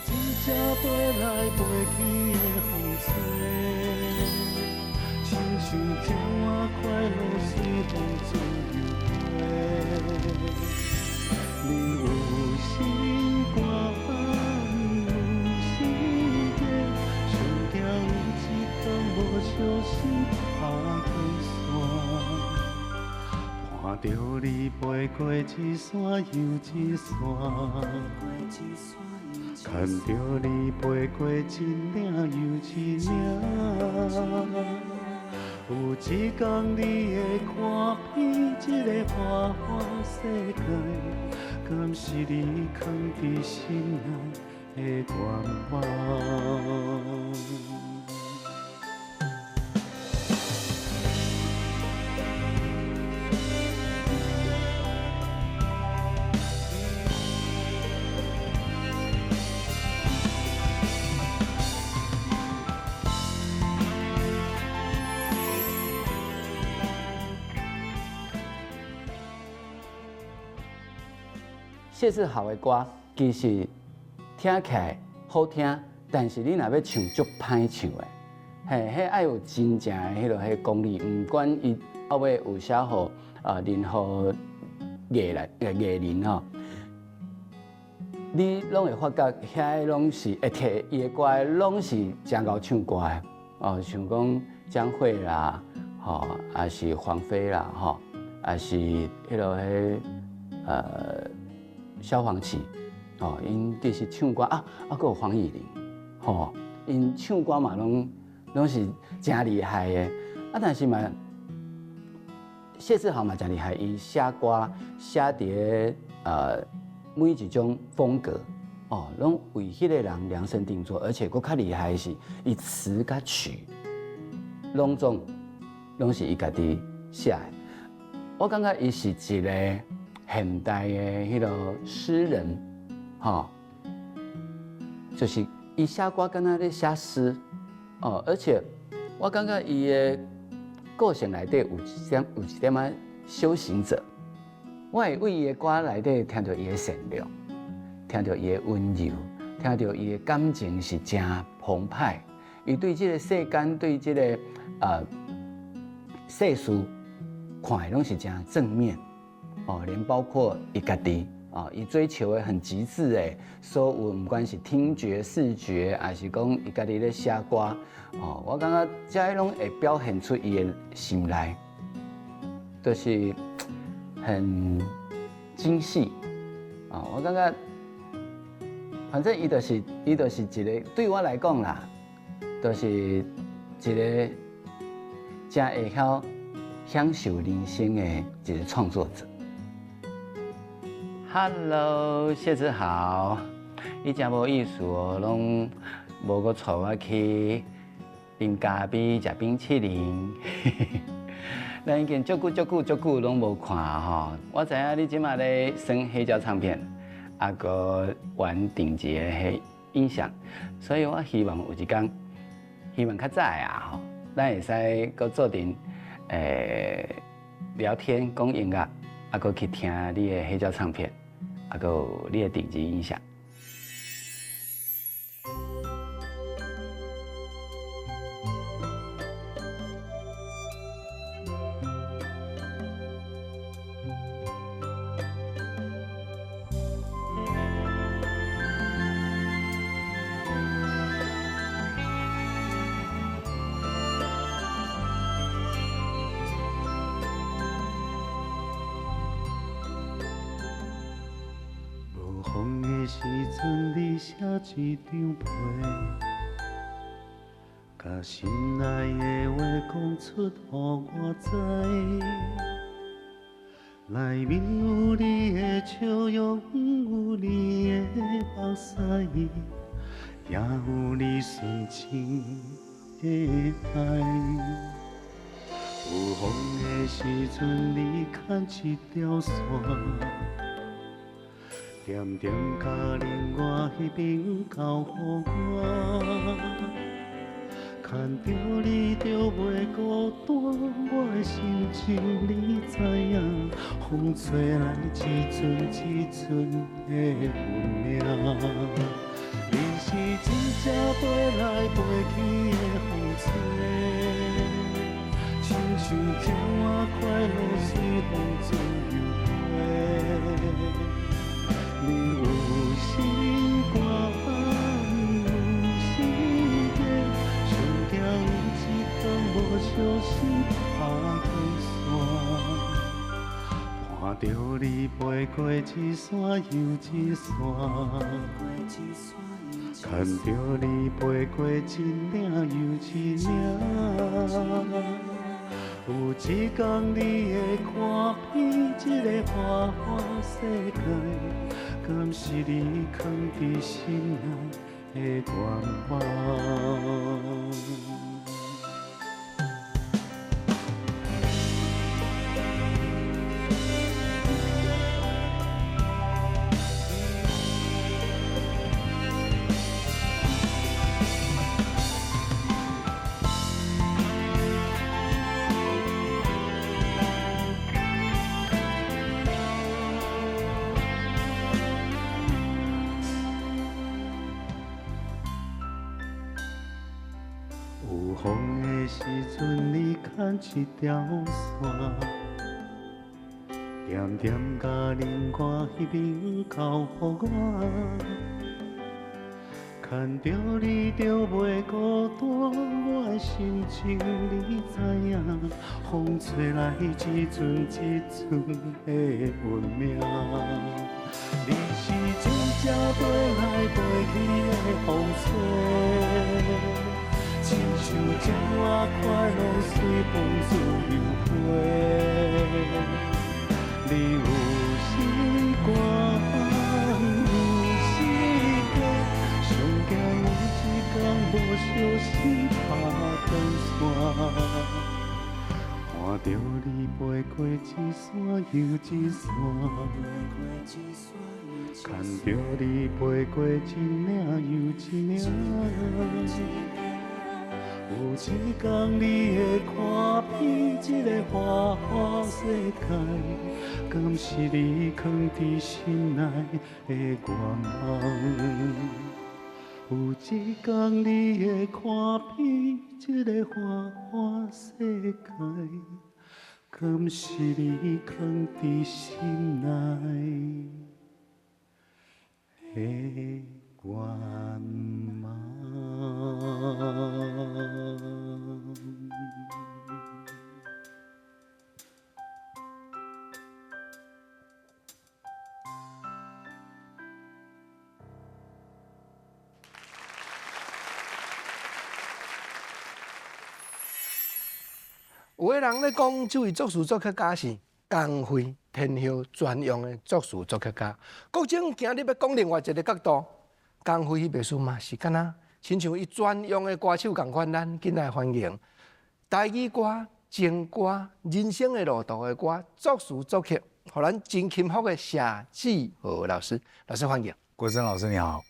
真正飛來飛去的風吹，親像鳥仔快樂隨風自由飛。你有心肝有時間，上驚有一天無相信拍斷線。看著你飛過一山又一山，看著你飛過一嶺又一嶺。有一天你會看遍這個花花世界，敢是你藏佇心內的願望？謝志豪的歌其實聽起來好聽，但是你若欲唱足歹唱的，嘿，彼愛有真正的彼落彼功力，毋管伊後尾有寫予任何藝人藝人吼，你攏會發覺遐個攏是會提伊的歌的，攏是誠𠢕唱歌的，哦，像講江蕙啦，吼，抑是黃妃啦，吼，抑是彼落彼蕭煌奇，哦，𪜶其實唱歌啊，啊，閣有黃乙玲，吼，𪜶唱歌嘛攏攏是誠厲害的，啊，但是嘛，謝志豪嘛誠厲害，伊寫歌寫佇咧每一種風格，哦，攏為彼個人量身定做，而且閣較厲害的是，伊詞佮曲，攏總攏是伊家己寫的。我感覺伊是一個現代的彼個詩人，吼，就是伊寫歌敢若咧寫詩，哦，而且我感覺伊的個性內底有一點有一點仔修行者，我會為伊的歌內底聽著伊的善良，聽著伊的溫柔，聽著伊的感情是誠澎湃。伊對這個世間，對這個世事看的攏是誠正面。哦，連包括伊家己，哦，伊追求的很極致的，所有毋管是聽覺、視覺，抑是講伊家己咧寫歌，哦，我感覺這攏會表現出伊的心內，就是很精細。哦，我感覺，反正伊就是一個對我來講啦，就是一個誠會曉享受人生的一個創作者。Hello，謝志豪，你誠無意思哦，攏無閣帶我去啉咖啡、食冰淇淋。咱已經足久、足久、足久攏無看吼。我知影你這馬咧耍黑膠唱片，啊，閣玩頂級的彼音響，所以我希望有一天，希望較早的啊吼，咱會使閣做陣聊天、講音樂，啊，閣去聽你的黑膠唱片。啊，閣有你的頂級音響。無風的時陣，你寫一張批，共心內的話講出，予我知。內面有你的笑容，有你的目屎，也有你純情的愛。有風的時陣，你牽一條線。點點共另外彼邊交予我，牽著你就袂孤單，我的心情你知影，風吹來一陣一陣的運命。你是真正飛來飛去的風吹，親像鳥仔快樂隨風自由飛。你有時寒，有時熱，上驚有一天無相思拍斷線。看著你飛過一山又一山，牽著你飛過一嶺又一嶺。有一天你會看遍這個花花世界，敢是你藏佇心內的願望？有風的時陣，你牽一條線，點點共另外彼邊交予我。牽著你就袂孤單，我的心情你知影。風吹來一陣一陣的運命，你是真正飛來飛去的風吹。親像鳥仔快樂隨風自由飛，你有時寒，有時熱，上驚有一天無相思拍斷線。看著你飛過一山又一山，牽著你飛過一嶺又一嶺。有一天你會看遍這個花花世界，敢是你藏佇心內的願望？有一天你會看遍這個花花世界，敢是你藏佇心內的願望？有的人咧講，這位作詞作曲家是江蕙天后專用的作詞作曲家。國政今日欲講另外一個角度，江蕙彼本書嘛是敢若親像伊專用的歌手仝款，咱緊來歡迎台語歌、情歌、人生的路途的歌，作詞作曲，予咱真幸福的謝志豪老師，老師歡迎。國珍老師你好，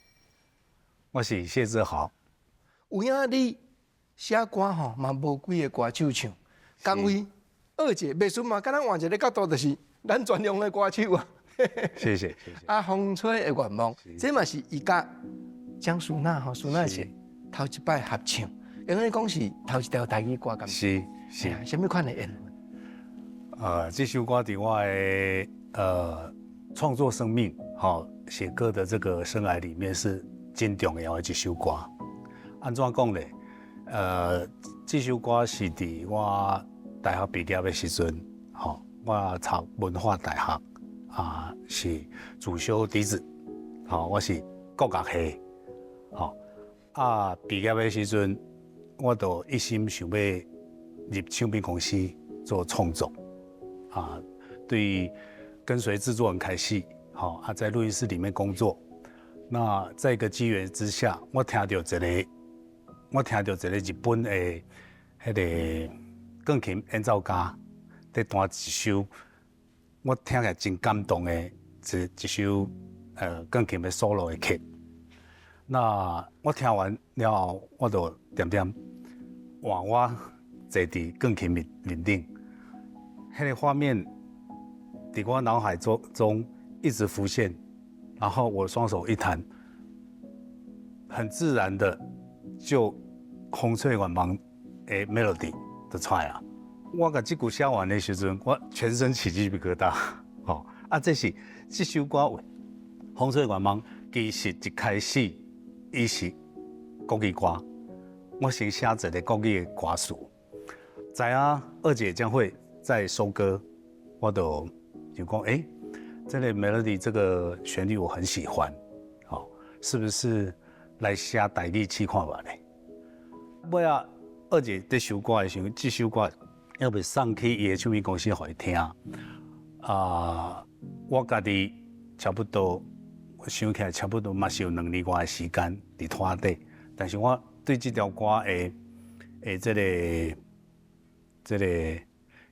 我是謝志豪。有影你寫歌吼嘛無幾个歌手唱。江蕙，二姐，袂輸嘛，敢若換一个角度，就是咱專用的歌手啊。謝謝，謝謝。啊，風吹的願望，這嘛是伊佮江淑娜吼，淑娜姐頭一擺合唱，應該講是頭一條台語歌，敢是是。啥物款的緣分？這首歌佇我的創作生命，吼寫歌的這個生涯裡面是真重要的一首歌。按怎講咧？這首歌是佇我大學畢業的時陣，吼，我讀文化大學，啊，是主修笛子，吼，我是國樂系，吼，啊，畢業的時陣，我就一心想欲入唱片公司做創作，啊，對，跟隨製作人開始，吼，啊，在錄音室裡面工作。那在一個機緣之下，我聽著一個日本的彼個鋼琴演奏家佇彈一首，我聽起來真感動的一首鋼琴的 solo 的曲。那我聽完了後，我就恬恬換我坐佇鋼琴面面頂，彼個畫面佇我腦海中一直浮現，然後我雙手一彈，很自然的就風吹願望的 melody 就出來啊。我共這句寫完的時陣，我全身起雞皮疙瘩。吼啊，這是這首歌《風吹願望》，其實一開始伊是國語歌，我先寫一个國語的歌詞。知影二姐將會在收歌，我就就講，欸，這个 melody 這個旋律我很喜歡，哦，是不是來寫台語試看覓咧？尾仔二姐佇收歌的時陣，這首歌猶未送去伊的唱片公司予伊聽。啊，我家己差不多，我想起來差不多嘛是有2年外的時間佇拖底，但是我對這條歌的這個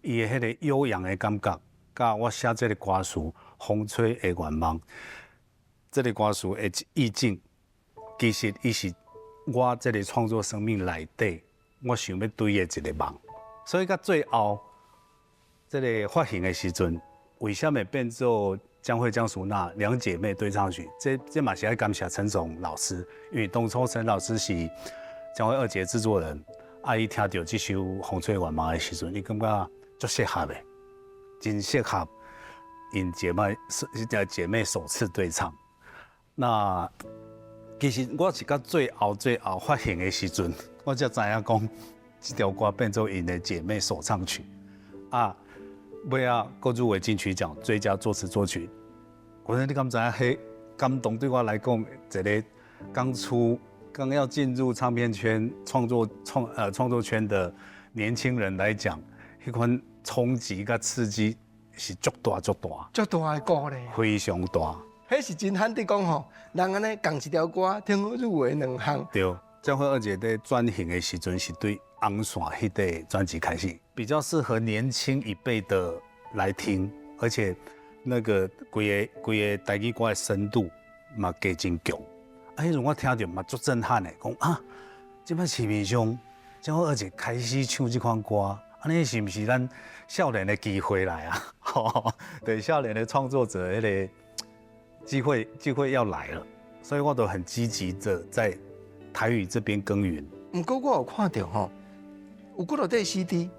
伊的彼个悠揚的感覺，佮我寫這个歌詞《風吹的願望》，這个歌詞的意境，其實伊是我這个創作生命內底，我想欲追的一个夢。所以到最後，這个發行的時陣，為啥物變做江蕙江淑娜兩姐妹對唱曲？這嘛是愛感謝陳總老師，因為當初陳老師是江蕙二姐製作人，啊，伊聽著這首《風吹願望》的時陣，伊感覺足適合的，真適合𪜶姐妹姐妹首次對唱。那其實我是到最後最後發行的時陣，我才知影講這條歌變做𪜶的姐妹首唱曲。啊，尾仔閣入圍金曲獎最佳作詞作曲。我說你敢知影？彼感動對我來講，一个剛出剛要進入唱片圈創作圈的年輕人來講，彼款衝擊佮刺激是足大足大，足大的鼓勵，非常大。彼是真罕得講吼，人按呢仝一條歌，聽好入圍兩項。對，江蕙二姐佇轉型的時陣是對紅線彼個專輯開始，比較適合年輕一輩的來聽，而且那個規个規个台語歌的深度嘛加真強。啊，彼陣我聽著嘛足震撼的，講啊，這擺市面上江蕙二姐開始唱這款歌，按呢是毋是咱少年的機會來啊？對，少年的創作者彼个機會要來了，所以我都很積極的在台語這邊耕耘。毋過我有看著吼，有幾落塊 CD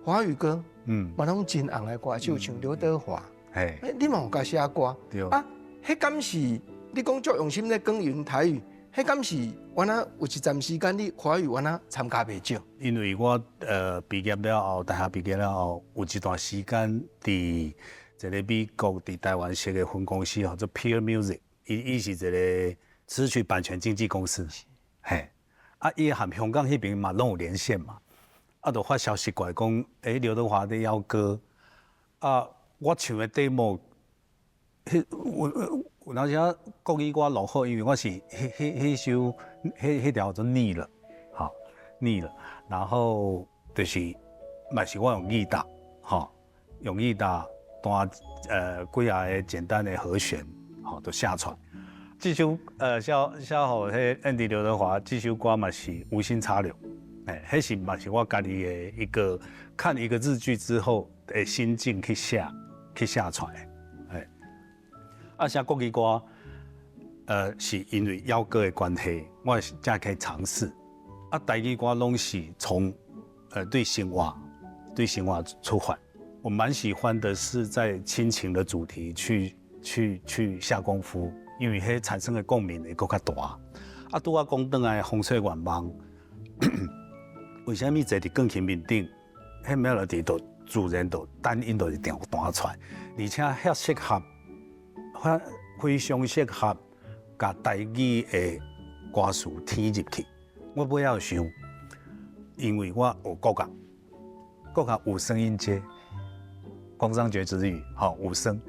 華語歌，嘛攏真紅的歌手，像劉德華，你嘛有共寫歌，對啊，彼敢是你講足用心咧耕耘台語，彼敢是原來有一陣時間你華語原來參加袂少？因為我畢業了後，大學畢業了後，有一段時間佇一个美國佇台灣設的分公司，號做 Peer Music，伊是一个詞曲版權經紀公司，嘿，啊，伊和香港彼邊嘛攏有連線嘛，啊，就發消息過來講，欸，劉德華咧邀歌，啊，我唱的 demo，彼有當時啊國語歌落好，因為我是彼彼彼首彼彼條就膩了，吼，膩了，然後就是嘛是我用吉他，吼，用吉他彈幾仔个簡單的和弦，吼，就寫出來。這首寫寫予彼 Andy 劉德華這首歌嘛是無心插柳，欸，彼是嘛是我家己的一個看一個日劇之後的心境去寫出來，欸，啊寫國語歌，是因為邀歌的關係，我才可以嘗試。啊，台語歌攏是從對生活出發。我蠻喜歡的是在親情的主題去下功夫，因為彼產生的共鳴會閣較大。啊，拄仔講轉來風吹願望，為啥物坐佇鋼琴面頂，彼 melody 就自然就單音就是彈出來，而且遐適合，遐非常適合共台語的歌詞填入去。我尾仔有想，因為我學國樂，國樂五聲音階，宮商角徵羽，吼五聲，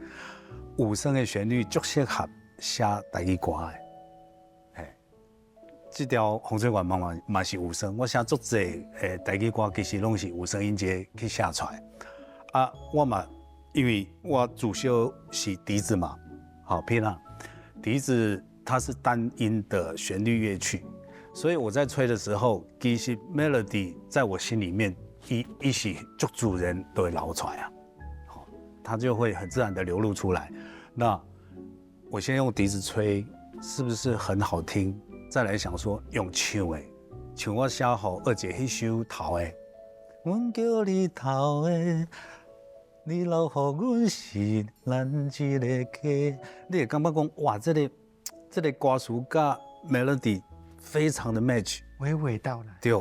五聲的旋律足適合寫台語歌的。嘿，這條風吹願望嘛是五聲，我寫足濟台語歌，其實攏是五聲音階去寫出來。啊，我嘛因為我主修是笛子嘛，好，ピ啦，笛子它是單音的旋律樂曲，所以我在吹的時候，其實 melody 在我心裡面一起就自然都會流出來啊，好，它就會很自然的流露出來。那我先用笛子吹，是不是很好聽？再來想說用唱的，像我寫予二姐彼首頭的，阮叫你頭的，你留予阮是咱一个家，你會感覺講哇，這個歌詞佮 melody 非常的 match，娓娓道來。對。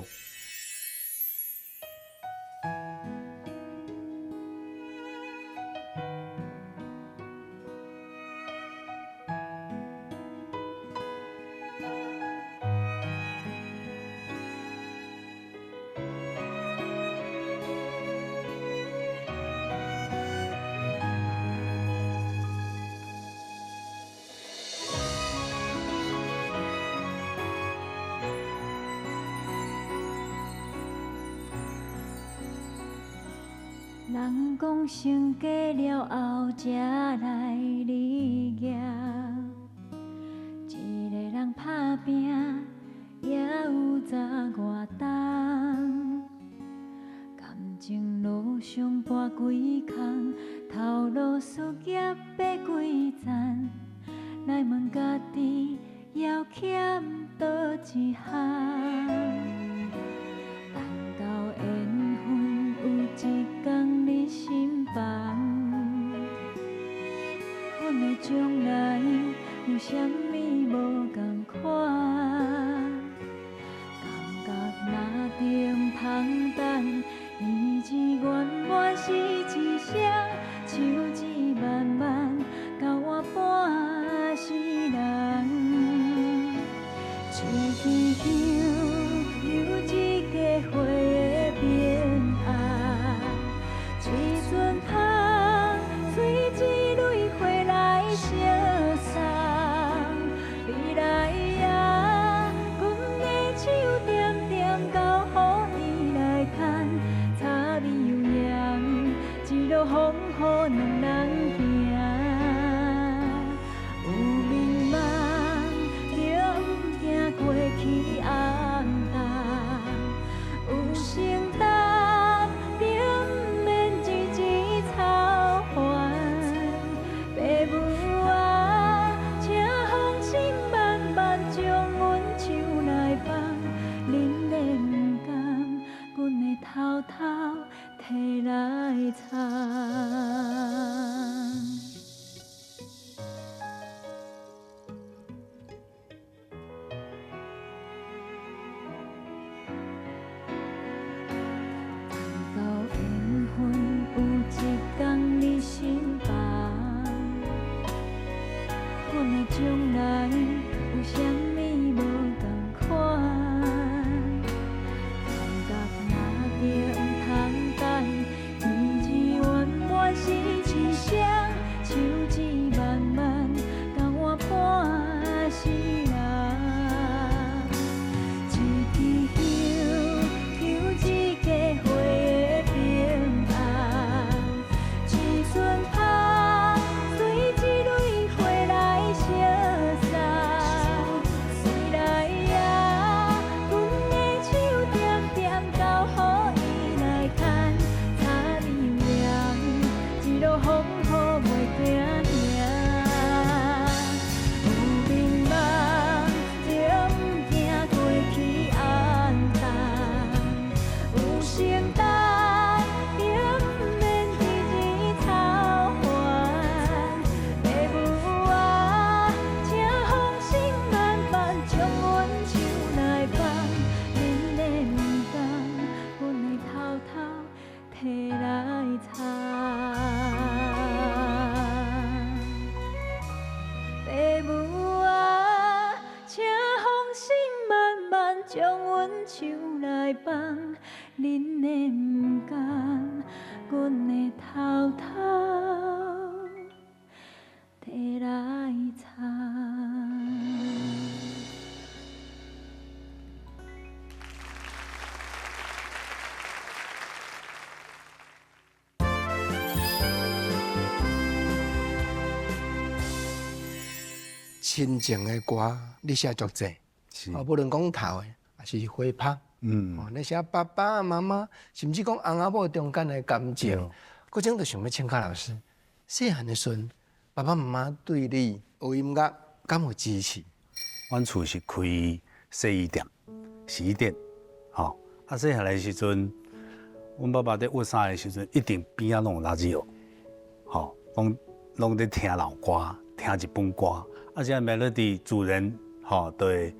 人講成家了後才來立業，一個人打拼也有十外冬，感情路上跋幾空，頭路事業爬幾層，來問家己猶欠佗一項。等到緣分有一天佇身旁，阮的將來有啥物無仝款？感覺若定通等，日子圓滿是一双，手指慢慢到我半世人。一支香，有一家伙的平安；一阵香，吹一蕊花來相送。未來啊，阮的手點點交予伊來牽，柴米油鹽，一路風雨兩人行。有眠夢，就毋驚過去暗淡；有承擔，就毋免日日操煩。爸母啊，請放心慢慢將阮手來放，恁的毋甘，阮會偷偷提來藏。等到緣分有一天佇身旁，阮的將來有啥物無仝款？感覺若定通等，日子圓滿是一双，手指慢慢到我半世人。一支香，香一家伙的平安；一阵香，随一蕊花來相送。未來啊，阮的手點點交予伊來牽，柴米油鹽，一路風雨袂驚嚇。有眠夢，就毋驚過去暗淡；有承擔，就毋免日日操煩。爸母啊，請放心慢慢將阮手來放，恁的毋甘，阮會偷偷提來藏。爸母啊，請放心慢慢將阮手來放，恁的毋甘，阮會偷偷提來藏。親情的歌，你寫足濟，是哦，無論講頭的，抑是花拍，哦，你寫爸爸媽媽，甚至講翁仔某中間的感情，閣種就想欲請教老師，細漢的時陣，爸爸媽媽對你學音樂敢有支持？阮厝是開洗衣店、洗衣店，吼。啊，細漢的時陣，阮爸爸佇煨衫的時陣，一定邊仔攏有垃圾，吼，攏攏佇聽老歌，聽日本歌。啊，這 melody 主人，吼，就會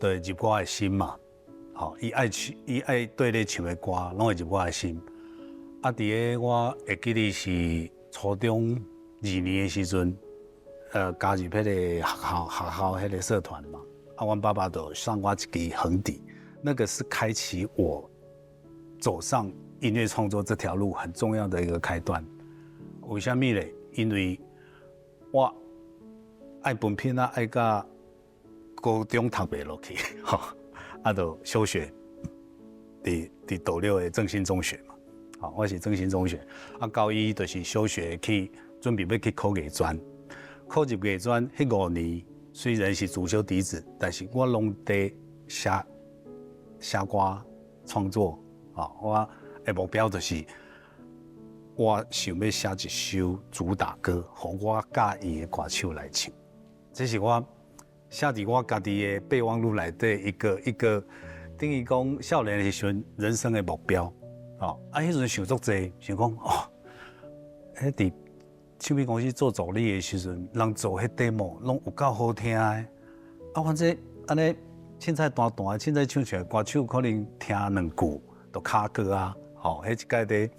就會入我的心嘛，吼，伊愛唱，伊愛對咧唱的歌，攏會入我的心。啊，佇个我會記得是初中二年的時陣，加入彼個學校學校彼個社團嘛。啊，阮爸爸就送我一支橫笛，那個是開啟我走上音樂創作這條路很重要的一個開端。為啥物咧？因為我愛分品啊，愛甲高中讀袂落去，吼，啊，就休學，佇佇斗六的正興中學嘛。好，我是正興中學，啊，高一就是休學去準備欲去考藝專，考入藝專彼五年雖然是主修笛子，但是我攏佇寫寫歌創作，啊，我的目標就是我想欲寫一首主打歌，予我佮意的歌手來唱，這是我寫佇我家己的備忘錄內底一個一個等於講少年的時陣人生的目標。哦，啊，彼陣想足濟，想講哦，彼佇唱片公司做助理的時陣，人做彼 demo 攏有夠好聽的。啊，反正按呢凊彩彈彈，凊彩唱唱，歌手可能聽兩句就卡歌啊。吼，彼一屆佇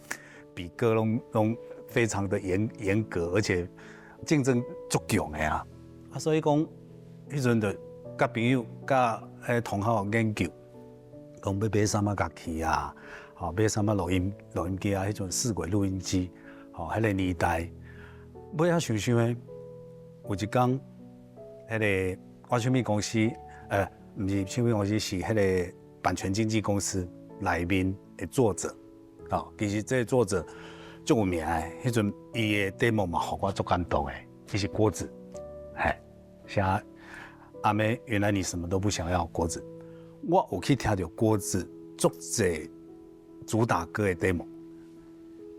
比歌攏攏非常的嚴嚴格，而且競爭足強的啊。啊，所以講彼陣就佮朋友、佮彼同學研究，講欲買啥物樂器啊。吼，買啥物錄音錄音機啊？彼陣四軌錄音機，吼，彼個年代，尾仔想想的，有一工，彼個我唱片公司，毋是唱片公司，是彼個版權經紀公司內面的作者，哦，其實這個作者足有名的，彼陣伊的 demo 嘛，予我足感動的，伊是郭子，嘿，寫阿妹，原來你什麼都不想要，郭子，我有去聽著郭子足濟主打歌的 demo，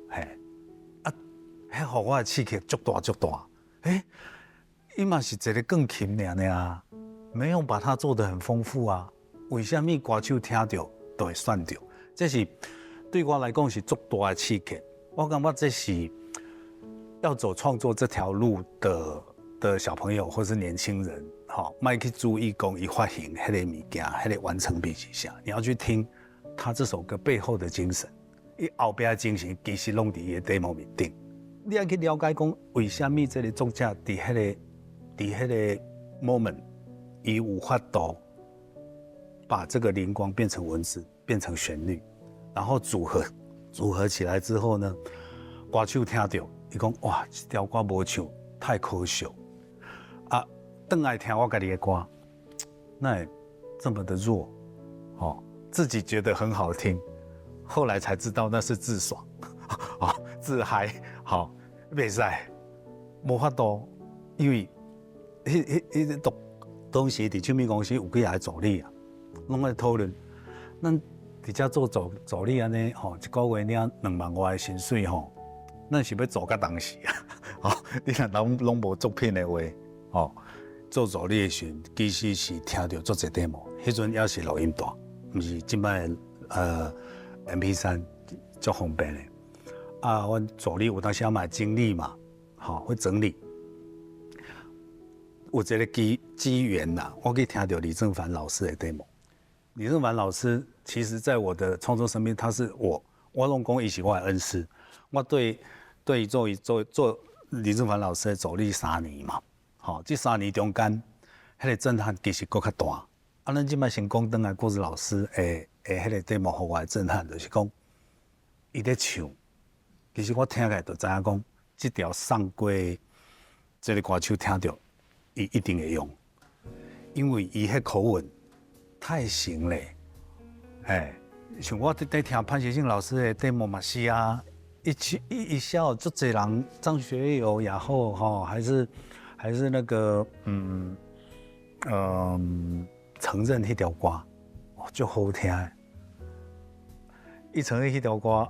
嘿，啊，彼予我的刺激足大足大，欸，伊嘛是一個鋼琴爾爾，沒有把它做得很豐富啊，為啥物歌手聽著都會選著？這是對我來講是足大的刺激。我感覺這是要走創作這條路的的小朋友或是年輕人，吼，莫去注意講伊發行彼個物件，彼個完成品是啥，你要去聽他這首歌背後的精神，伊後壁的精神其實攏佇伊的 demo 面頂。你愛去了解講，為啥物這個作者佇彼個佇彼個 moment，伊有法度把這個靈光變成文字，變成旋律，然後組合組合起來之後呢，歌手聽著，伊講哇，這條歌無唱，太可惜。啊，轉來聽我家己的歌，那會這麼的弱，哦，自己覺得很好聽，後來才知道那是自爽，哦，自嗨，好，袂使，無法度，因為彼彼彼個當當時佇唱片公司有幾個助理啊，攏愛討論，咱佇遮做助助理按呢，吼，一個月領兩萬外的薪水吼，咱是欲做甲當時啊，吼，你若攏攏無作品的話，吼，做助理的時陣，其實是聽著足濟 demo，彼陣猶是錄音帶，毋是這擺MP3足方便的。啊，阮助理有當時嘛會整理嘛，吼，會整理。有一個機機緣啦，我去聽著李正帆老師的 demo。李正帆老師其實在我的創作生命，他是我我攏講伊是我的恩師。我對對做做做李正帆老師的助理三年嘛，吼，這三年中間，彼個震撼其實閣較大。啊，咱這擺先講轉來郭子老師的的彼個 demo，予我的震撼，就是講伊咧唱，其實我聽起來就知影講，這條送過這個歌手聽著，伊一定會用，因為伊彼口吻太行咧，嘿，像我佇聽潘協慶老師的 demo 嘛是啊，一起一一笑，足濟人，張學友也好吼，還是還是那個嗯嗯承認彼條歌，哦，足好聽的。伊承認彼條歌，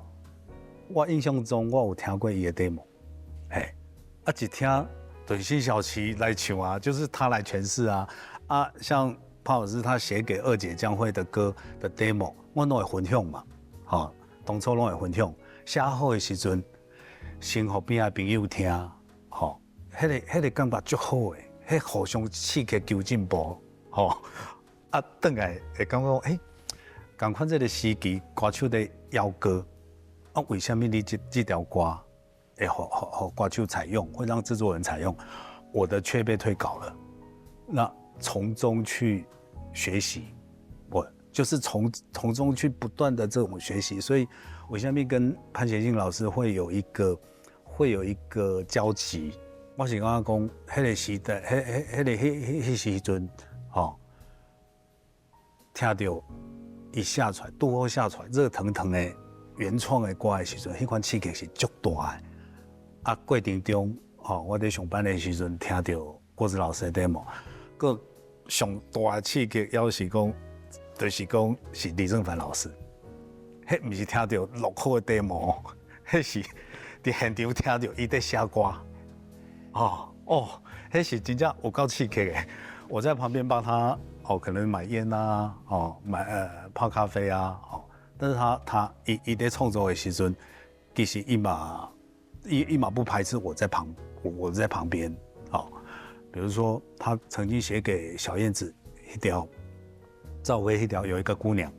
我印象中我有聽過伊的 demo，嘿，啊一聽就是辛曉琪來唱啊，就是他來詮釋啊，啊，像潘老師他寫給二姐江蕙的歌的 demo，我攏會分享嘛，吼，當初攏會分享。寫好的時陣，先予邊仔朋友聽，吼，彼個感覺足好的，彼互相刺激求進步，吼。啊，轉來會感覺，欸，仝款這個時期歌手咧邀歌，啊，為啥物你這條歌會予歌手採用，會讓製作人採用，我的卻被退稿了。那從中去學習，我就是從中去不斷的這種學習，所以我下面跟潘協慶老師會有一個交集。我是感覺講，彼個時代，彼彼彼個彼彼彼時陣，吼，聽著伊寫出來，拄好寫出來熱騰騰的原創的歌的時陣，彼款刺激是足大的。啊，過程中，吼，我佇上班的時陣聽著郭子老師的 demo，閣上大的刺激，猶是講，就是講是李正帆老師，彼毋是聽著錄好的 demo，彼是佇現場聽著伊佇寫歌，哦哦，彼是真正有夠刺激的。我在旁邊幫他，哦，可能買菸啊，哦，買泡咖啡啊，哦，但是他伊佇創作的時陣，其實伊嘛不排斥我在旁邊，哦，比如說他曾經寫給小燕子一條，趙薇彼條有一個姑娘，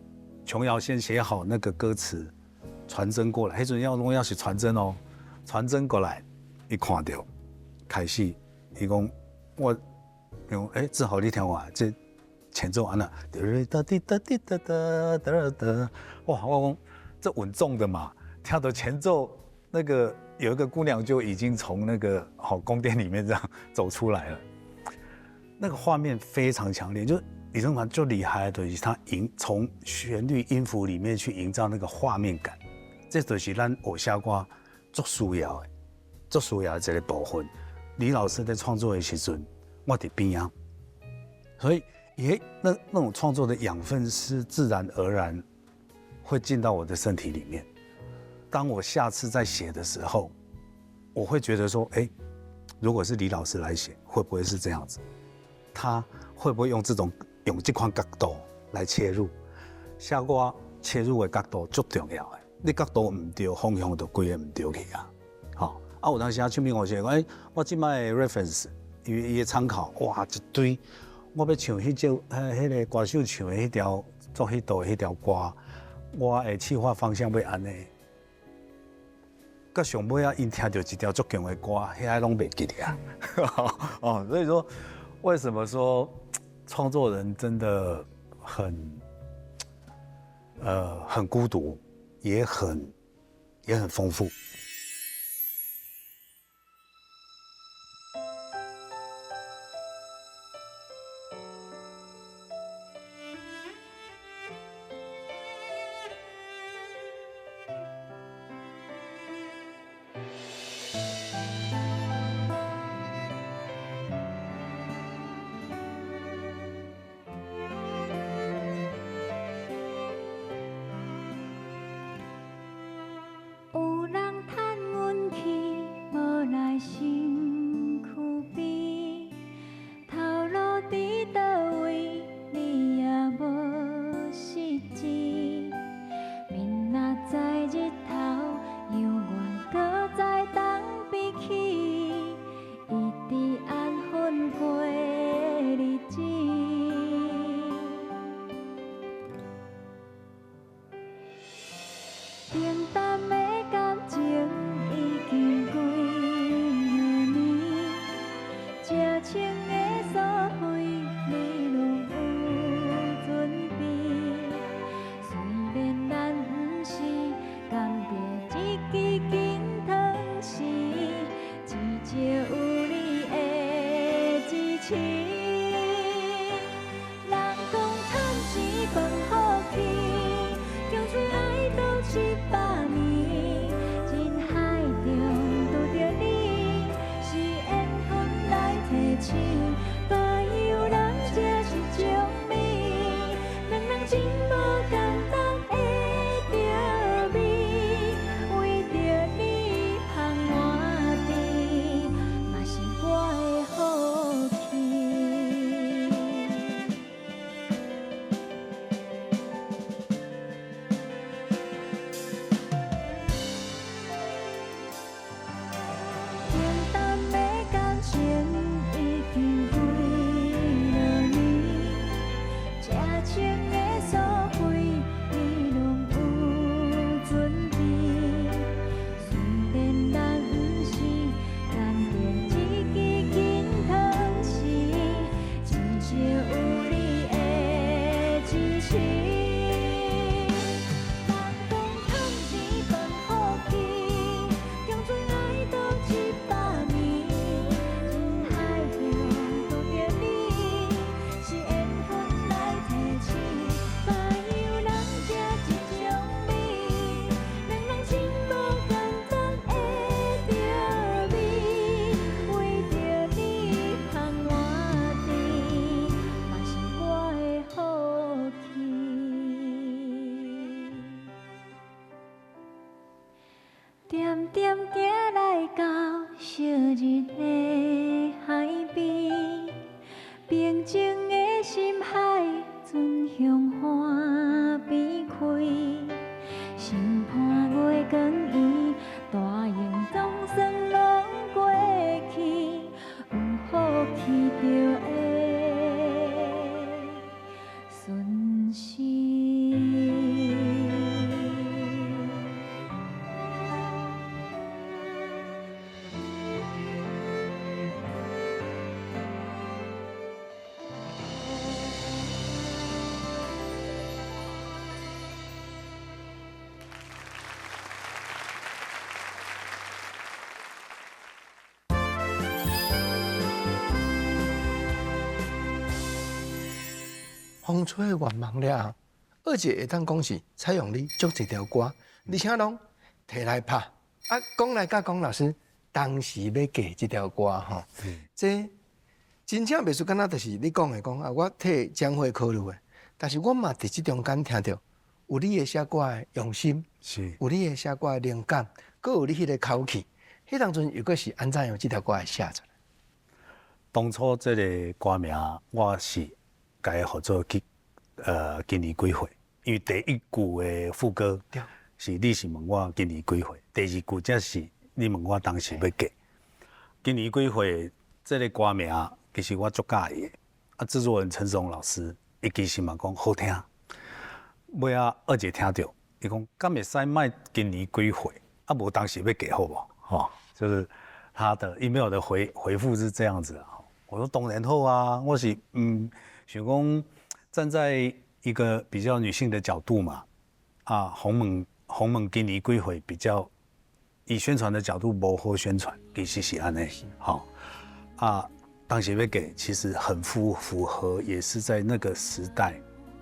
瓊瑤先寫好那個歌詞，傳真過來，彼陣要攏要是傳真哦，傳真過來，伊看著，開始伊講我，伊講欸，志豪你聽我這前奏按呢，噠滴噠滴噠噠噠噠，哇，我講這穩重的嘛，聽到前奏那個有一個姑娘就已經從那個好宮殿裡面這樣走出來了，那個畫面非常強烈，就李正帆就厲害的，就是他從旋律音符裡面去營造那個畫面感，這就是咱學寫歌足需要的，足需要的一個部分。李老師在創作的時陣，我佇邊仔，所以也那種創作的養分是自然而然會進到我的身體裡面。當我下次再寫的時候，我會覺得說，欸，如果是李老師來寫，會不會是這樣子？他會不會用這種用這款角度來切入？寫歌切入的角度足重要的，你角度毋對，方向就規个毋對去啊。吼，啊有當時啊，唱片公司講，欸，我這擺的 reference，伊的參考，哇，一堆，我欲唱彼隻，彼個歌手唱的彼條做彼道的彼條歌，我的企劃方向欲按呢。到上尾啊，𪜶聽著一條足強的歌，遐攏袂記得啊。哦，所以說，為什麼說創作人真的很孤獨，也很豐富。有人風吹的願望了後，二姐會當講是採用你足濟條歌，而且攏提來拍。啊，講來佮講老師當時欲寄這條歌吼，這真正袂輸敢若就是你講的講啊，我替江蕙考慮的，但是我嘛佇這中間聽著有你的寫歌的用心，有你的寫歌的靈感，閣有你彼個口氣，彼當陣又閣是按怎樣這條歌會寫出來？當初這个歌名我是共伊號做去今年幾歲？因為第一句的副歌是你是問我今年幾歲，第二句才是你問我當時欲嫁。今年幾歲？這个歌名其實我足佮意的。啊，製作人陳松老師，伊其實嘛講好聽。尾仔二姐聽著，伊講敢會使莫今年幾歲？啊，無當時欲嫁好無？吼，就是他的 email 的回覆是這樣子啊。我說當然好啊，我是想講站在一個比較女性的角度嘛，啊，訪問訪問今年幾歲比較以宣傳的角度無好宣傳，其實是按呢，吼啊，當時欲嫁其實很符合，也是在那個時代，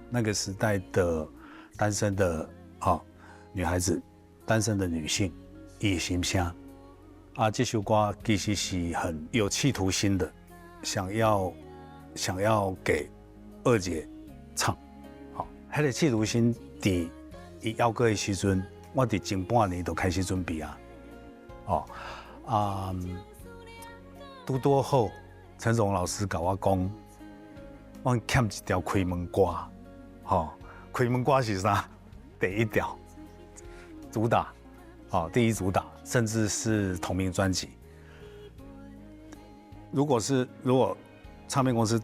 那個時代的單身的哦女孩子，單身的女性，伊的心聲啊，這首歌其實是很有企圖心的。想要給二姐唱，好，彼个企圖心佇伊邀歌的時陣，我佇前半年就開始準備啊，哦啊，拄拄好，陳榮老師共我講，我欠一條開門歌，吼，開門歌是啥？第一條主打，哦，第一主打，甚至是同名專輯。如果唱片公司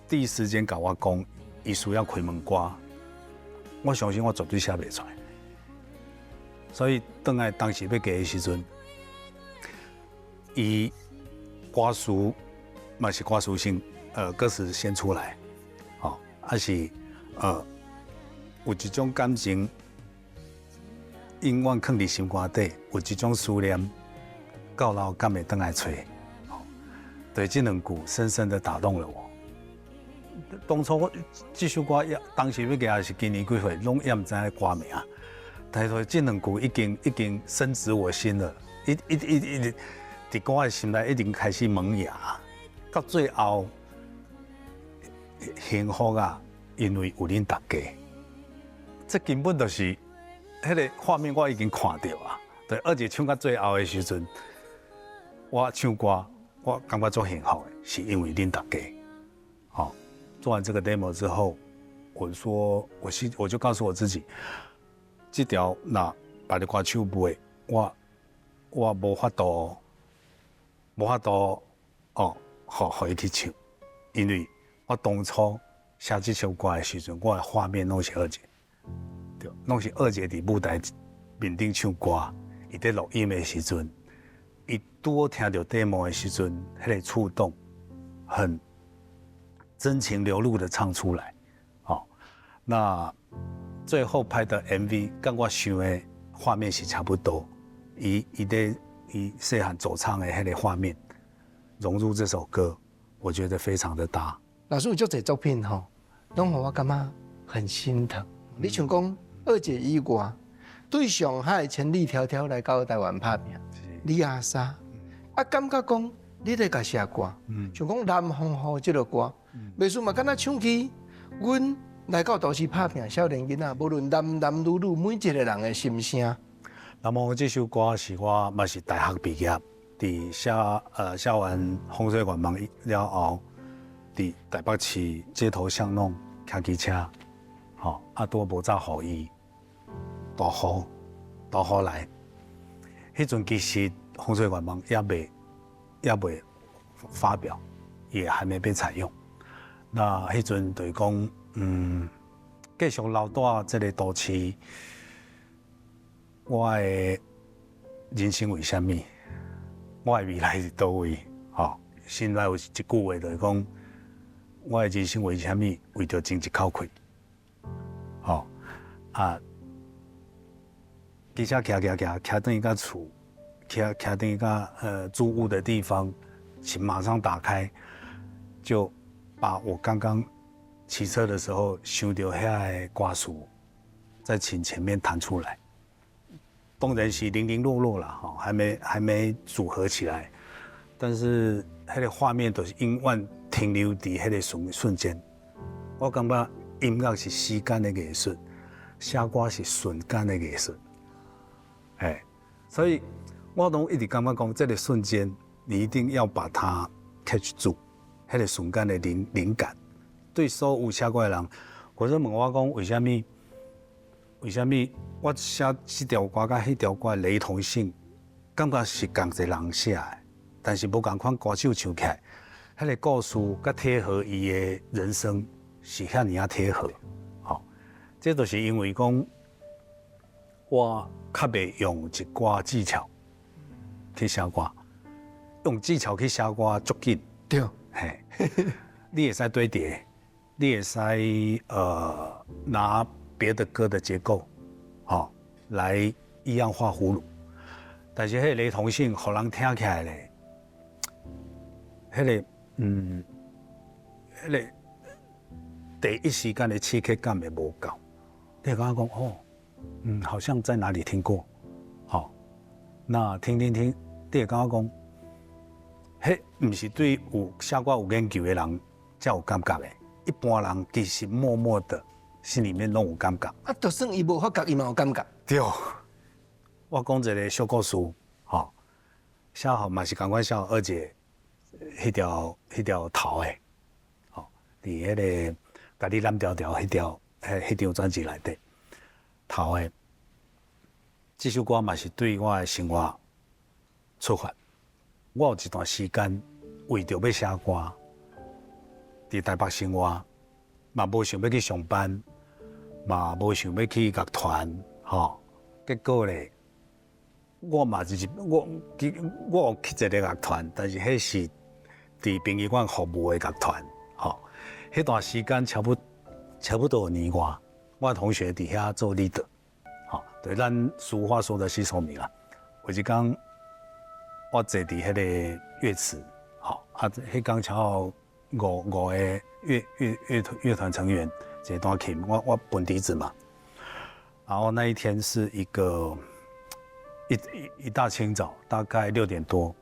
第一時間共我講，伊需要開門歌，我相信我絕對寫袂出來。所以轉來當時欲嫁的時陣，伊歌詞嘛是歌詞先，歌詞先出來，吼，還是有一種感情永遠囥佇心肝底，有一種思念，到老敢會轉來揣？對，這兩句深深的打動了我。當初我這首歌當時欲嫁是今年幾歲，攏猶毋知影歌名，但是這兩句已經深植我心了，一佇我的心內已經開始萌芽，到最後幸福啊，因為有恁大家，這根本就是彼个畫面，我已經看著啊。對，而且唱到最後的時陣，我唱歌，我感覺足幸福的，是因為恁大家。好，做完這個 demo 之後，我說，我就告訴我自己，這條若別个歌手袂，我無法度哦，予伊去唱，因為我當初寫這首歌的時陣，我的畫面攏是二姐，對，攏是二姐佇舞台面頂唱歌，伊佇錄音的時陣，伊拄好聽著 demo 的時陣，彼个觸動，很真情流露的唱出來，好，那最後拍的 MV 佮我想的畫面是差不多，伊佇伊細漢走唱的彼个畫面融入這首歌，我覺得非常的搭。老師有足濟作品吼，攏予我感覺很心疼。你像講二姐以外，對上海千里迢迢來到台灣拍拚，李阿莎，啊感覺講你咧共寫歌，像講南風雨這个歌，袂輸嘛，敢若唱起阮來到都市拍拚少年囡仔，無論男男女女，每一個人的心聲。南風雨這首歌是我嘛是大學畢業，佇寫完《風吹願望》了後，佇台北市街頭巷弄騎機車，吼啊拄無紮雨衣，大雨大雨來，彼陣其實《風吹願望》猶未發表，也還沒被採用。那彼陣就是講，繼續留蹛這个都市，我的人生為啥物？我的未來佇佗位？吼，心內有一句話就是講，我的人生為啥物？為著爭一口氣。吼啊！機車騎騎騎騎轉去到厝，騎轉去到租屋的地方，是馬上打開，就把我剛剛骑车的时候，想著遐个歌词在琴前面弹出来，当然是零零落落啦，吼，还没组合起来，但是彼个画面就是永远停留伫彼个瞬瞬间。我感觉音乐是时间的艺术，写歌是瞬间的艺术。哎，所以我拢一直感觉讲，这个瞬间你一定要把它 catch 住，彼个瞬间的灵感。对所有写歌的人，或者问我讲为啥物？为啥物我写这条歌佮彼条歌的雷同性，感觉是仝一个人写的，但是无仝款歌手唱起来，彼个故事佮贴合伊的人生是遐尔仔贴合。吼，这就是因为讲我较袂用一寡技巧去写歌，用技巧去写歌足紧。嘿，你会使堆叠，你会使拿别的歌的结构，吼，来依样画葫蘆，但是彼个雷同性，予人听起来咧，彼个第一时间的刺激感会无够，你会感觉讲哦，好像在哪里听过，吼，那听听听，你会感觉讲，彼毋是对有写歌有研究的人才有感觉的，一般人其实默默的心里面拢有感觉。啊，就算伊无发觉，伊嘛有感觉。对，我讲一个小故事，吼，写予嘛是仝款写予二姐彼条头的，吼，伫彼个共你揽牢牢彼张专辑内底头的，这首歌嘛是对我的生活出发。我有一段时间为著欲写歌，伫台北生活，嘛无想欲去上班，嘛无想欲去乐团，吼。结果咧，我嘛就是我我有去一个乐团，但是彼是伫殡仪馆服务的乐团，吼。彼段时间差不多有年外，我同学伫遐做 leader，吼，对咱俗话说的吸收米啦。有一工，我坐伫彼个乐池，吼，啊，彼工恰好五个乐团成员一个弹琴，我弹笛子嘛。然后那一天是一个一大清早，大概6点多，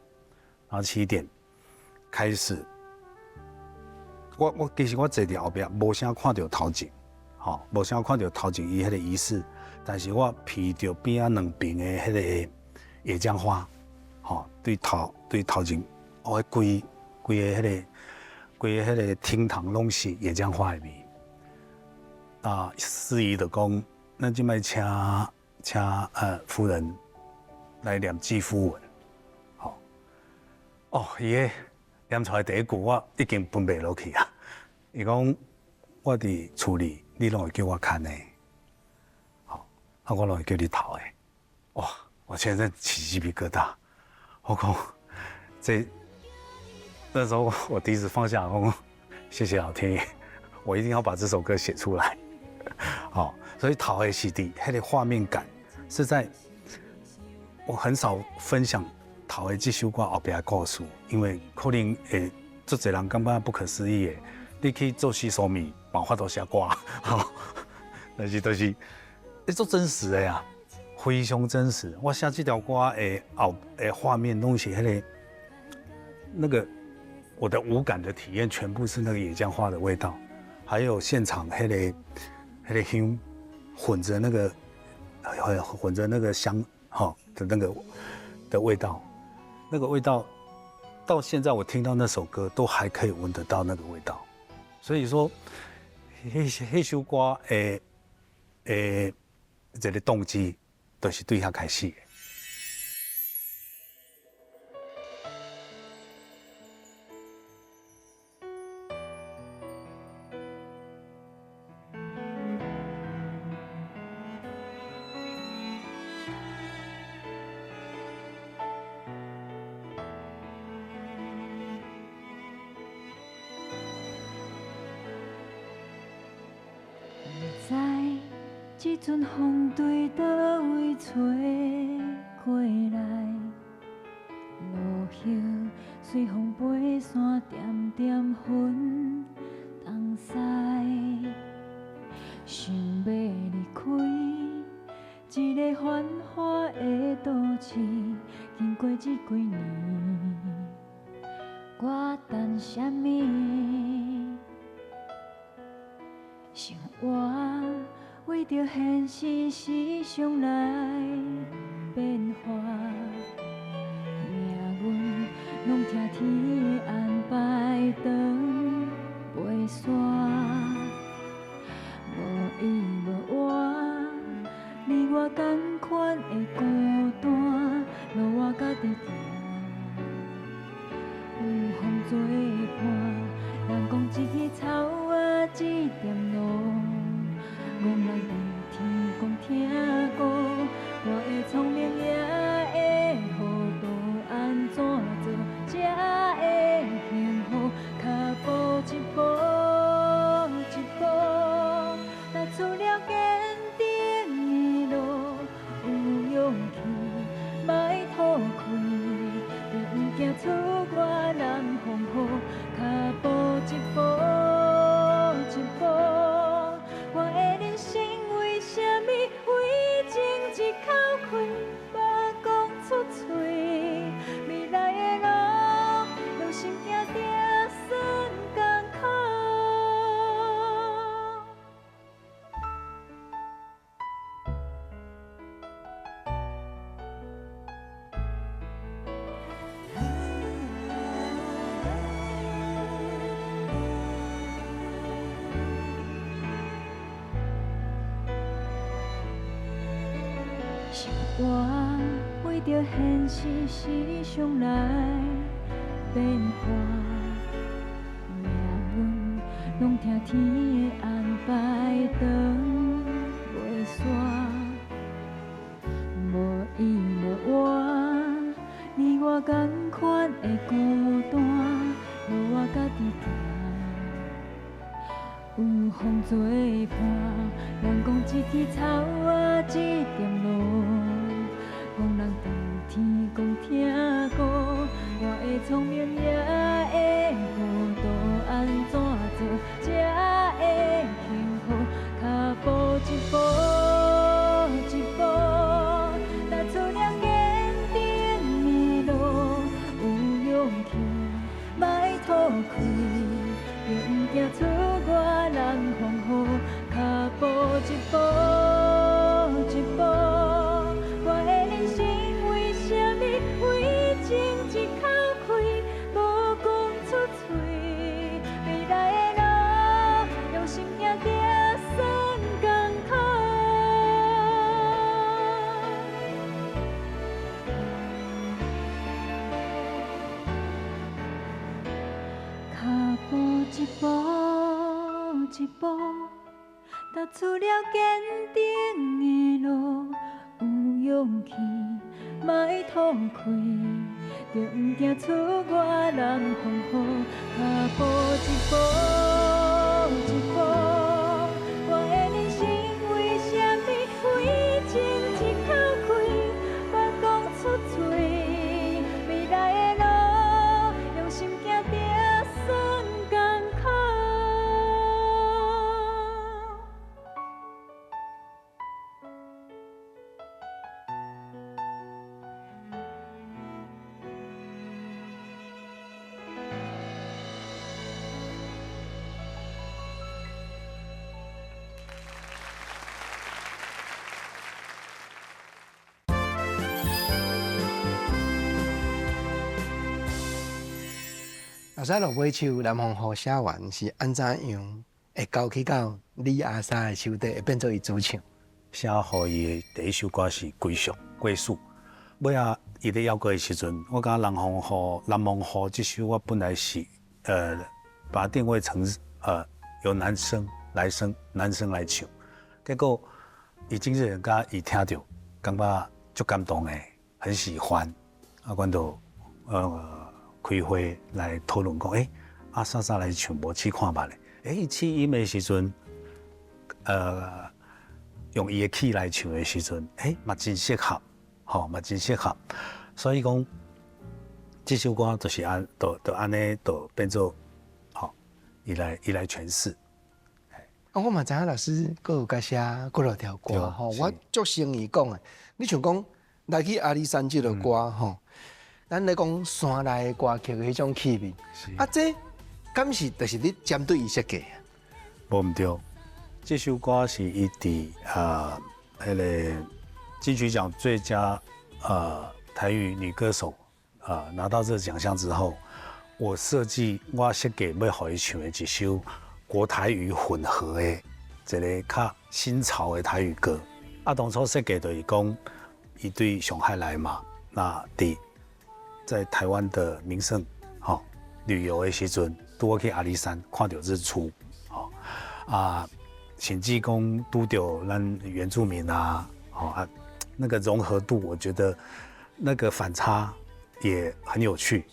然后7点开始。我其实我坐伫后壁，无啥看著头前，吼，无啥看著头前伊彼个仪式，但是我闻著边仔两边的彼个野姜花，吼，对头前，哦，规规个彼个规个彼个厅堂拢是野姜花的味。啊，司仪就讲，咱这摆请夫人来念祭夫文，吼，哦，伊个念出来第一句，我已经分袂落去啊。伊讲我伫厝里，你拢会叫我牵的，吼，啊，我拢会叫你头的，哇，我全身起鸡皮疙瘩。我讲这那时候我第一次放下，我讲谢谢老天爷，我一定要把这首歌写出来。好，所以头的是伫彼个画面感是在，我很少分享头的这首歌后壁的故事，因为可能会足济人感觉不可思议的，你去做吸收米，嘛有法度写歌，吼，但是就是你足真实的呀，非常真实。我写这条歌的后的画面拢是那个我的五感的体验，全部是那个野姜花的味道，还有现场彼个香混着那个香哈的那个的味道，那个味道到现在我听到那首歌都还可以闻得到那个味道，所以说，彼首歌的这个动机都是对遐开始的。毋知這陣風對佗位吹過來，落葉隨風飛散，點點雲東西。想欲離開這个繁華的都市，經過這幾年，我等啥物？生活為著現實時常來變化，命運攏聽天的安排，長袂煞。無依無倚，你我仝款的孤單，路我家己行，有風做伴。人講一支草仔一點露，戇人佇天公聽歌，我的聰明也會糊塗，按怎做才會幸福？跤步一步一步，踏出了堅定的路，有勇氣莫吐氣，就毋驚出外人風雨。跤步一步一步，我的人生為啥物為情一口氣，欲講出嘴？未來的路，用心行才算艱苦。生活為著現實時常來變化，命運攏聽天的安排，長袂煞。無依無倚，你我仝款的孤單，路我家己行。有風做伴，人講一支草仔一點露，戇人佇天公聽歌，我的聰明也會糊塗，按怎做才會幸福？跤步一步一步，踏出了堅定的路，有勇氣莫吐氣，就毋驚出外人風雨。跤步一步一步，我的人生為啥物為情一口氣，無講出嘴？未來的路，用心行才算艱苦。跤步一步一步，踏出了堅定的路，有勇氣莫吐氣，就毋驚出外人風雨。跤步一步一步，我的人生為啥物為情一口氣，欲講出嘴？未來的路，用心行才算艱苦。老師落尾唱《南風雨》寫完是按怎樣會交去到李阿莎的手底，會變做伊主唱？寫予伊的第一首歌是《歸屬》，歸屬。尾仔伊咧邀歌的時陣，我感覺《南風雨》《南風雨》這首我本來是把它定位成由男生來生男生來唱，結果伊經紀人佮伊聽著，感覺足感動的，很喜歡。啊，阮就開會來討論講，阿莎莎來唱無試看覓咧？伊試音的時陣，用伊的 key 來唱的時陣，嘛真適合，吼，嘛真適合。所以講，這首歌就是按，就按呢，就變做，吼，伊來詮釋。啊，我嘛知影老師閣有共寫幾落條歌吼，我足誠意講的，你像講來去阿里山這个歌吼，咱咧講山內的歌曲的彼種氣味，啊，這敢是就是你針對伊設計？無毋對，這首歌是伊佇彼个金曲獎最佳台語女歌手拿到這個獎項之後，我設計欲予伊唱的一首國台語混合的一個較新潮的台語歌。啊，當初設計就是講，伊對上海來嘛，那佇在台灣的名勝吼旅遊的時陣，拄好去阿里山看著日出，吼啊，甚至講拄著咱原住民啊，吼啊，那個融合度，我覺得那個反差也很有趣。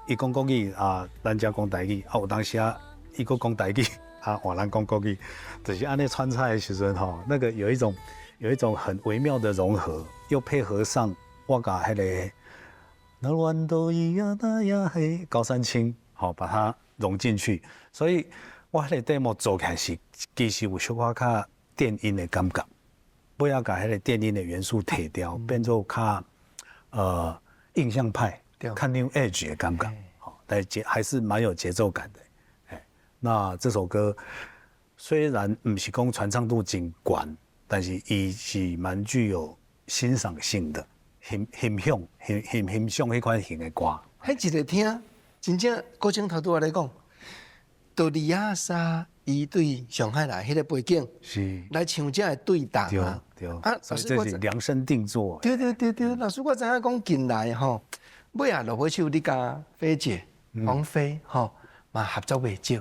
伊講國語啊，咱遮講台語啊，有當時啊，伊閣講台語啊，換咱講國語，就是按呢穿插的時陣吼，那個有一種很微妙的融合，又配合上我共彼个那彎都咿呀那呀嘿高山青，好把它融進去，所以我彼个 demo 做起來是其實有小可較電音的感覺，不要共彼个電音的元素提掉，變做較印象派。較 New Age 的感覺，好，但節還是蠻有節奏感的。哎，那這首歌雖然毋是講傳唱度真懸，但是伊是蠻具有欣賞性的，欣欣賞、欣欣欣賞彼款型的歌。彼一个聽，真正郭靖頭拄仔咧講，到李亞莎伊對上海來彼个背景，來唱這个對答啊，對啊，所以這是量身定做。對對對對，老師我知影講近來吼。尾仔落尾手，你佮菲姐王菲吼嘛合作袂少。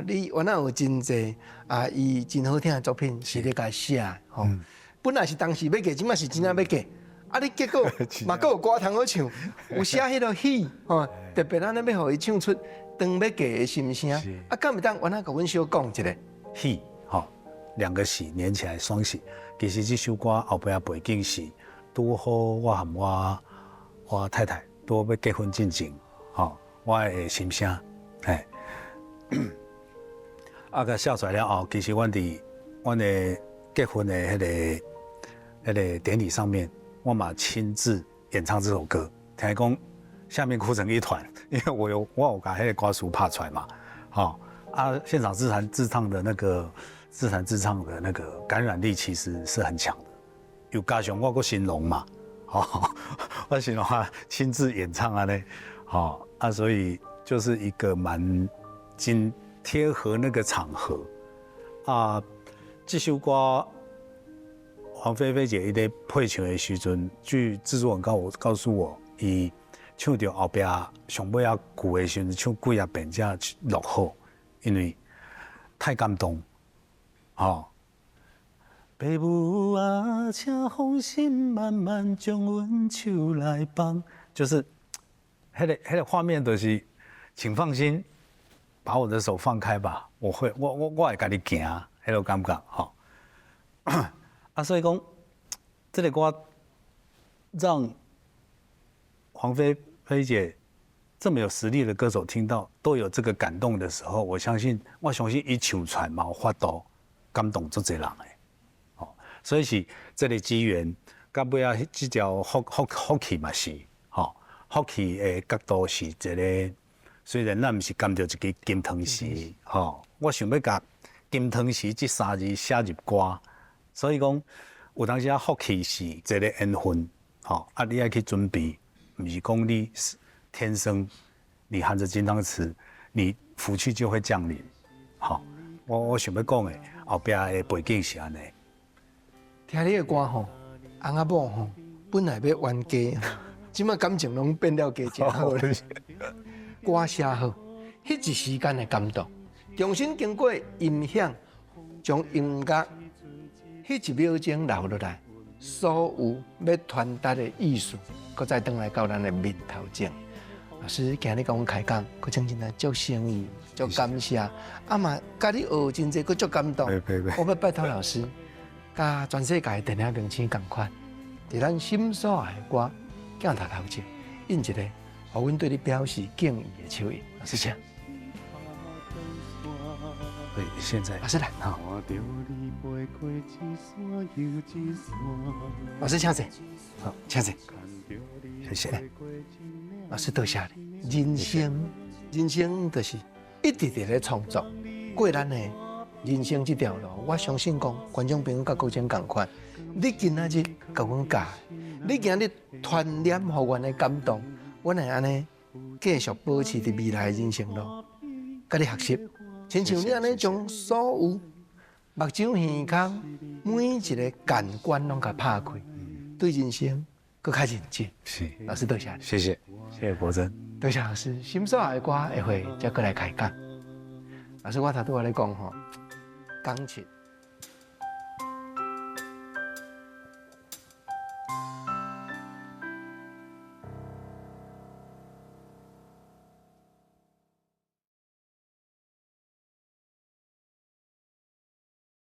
你原來有真濟啊，伊真好聽的作品是你共伊寫的吼。本來是當時欲嫁，這擺是真正欲嫁。啊，你結果嘛閣有歌通好唱，有寫彼个戲吼，特別按呢欲予伊唱出當欲嫁的心聲。啊，敢會當原來共阮小講一下？喜吼，兩個喜連起來雙喜。其實這首歌後壁背景是拄好我和我太太拄欲結婚進前，吼，我的心聲，嘿，啊，共寫出來了後，其實阮佇阮的結婚的彼个典禮上面，我嘛親自演唱這首歌，聽講下面哭成一團，因為我有共彼个歌詞拍出來嘛，吼，啊，現場自彈自唱的那個感染力其實是很強的，又加上我閣新郎嘛，吼，我新郎啊親自演唱按呢，吼啊，所以就是一個蠻緊貼合那個場合啊。這首歌黃菲菲姐伊咧配唱的時陣，據製作人告訴我，伊唱著後壁上尾仔句的時陣，唱幾仔遍才落好，因為太感動，吼。爸母啊，請放心，慢慢將阮手來放，就是彼个畫面，就是，請放心，把我的手放開吧，我會，我會共你行，彼個感覺，吼。啊，所以講，這个歌讓黃菲菲姐這麼有實力的歌手聽到都有這個感動的時候，我相信伊唱出來嘛有法度感動足濟人的，吼，所以是這个機緣，到尾仔這條福氣嘛是，吼，福氣的角度是一個，雖然咱毋是含著一支金湯匙，吼，我想欲共金湯匙這三字寫入歌，所以講有當時啊福氣是一個緣分，吼，啊你愛去準備，毋是講你天生你含著金湯匙，你福氣就會降臨，吼，我想欲講的後壁的背景是按呢。聽你的歌吼，翁仔某吼，本來欲冤家，這擺感情攏變了加誠好。歌寫好，彼一時間的感動，重新經過音響，將音樂彼一秒鐘留落來，所有欲傳達的意思，閣再轉來到咱的面頭前。老師今日共阮開講，閣真正來足誠意，足感謝，啊嘛，共你學真濟，閣足感動。我欲拜託老師，佮全世界的電影明星仝款，佇咱心所愛的歌鏡頭頭前，印一个，予阮對你表示敬意的手印。老師請。對，現在老師來，好。老師請坐，好，請坐。謝謝。老師多謝你。人生，人生就是一直佇咧創作，過咱的人生這條路。我相信講，觀眾朋友佮國珍仝款。你今仔日共阮教，你今日傳染予阮的感動，阮會按呢繼續保持佇未來的人生路，佮你學習。親像你按呢將所有目睭耳孔每一个感官攏共拍開，對人生閣較認真。是，老師多謝你。謝謝，謝謝國珍。多謝老師，心所愛的歌下回再閣來開講。老師，我頭拄仔咧講吼，鋼琴。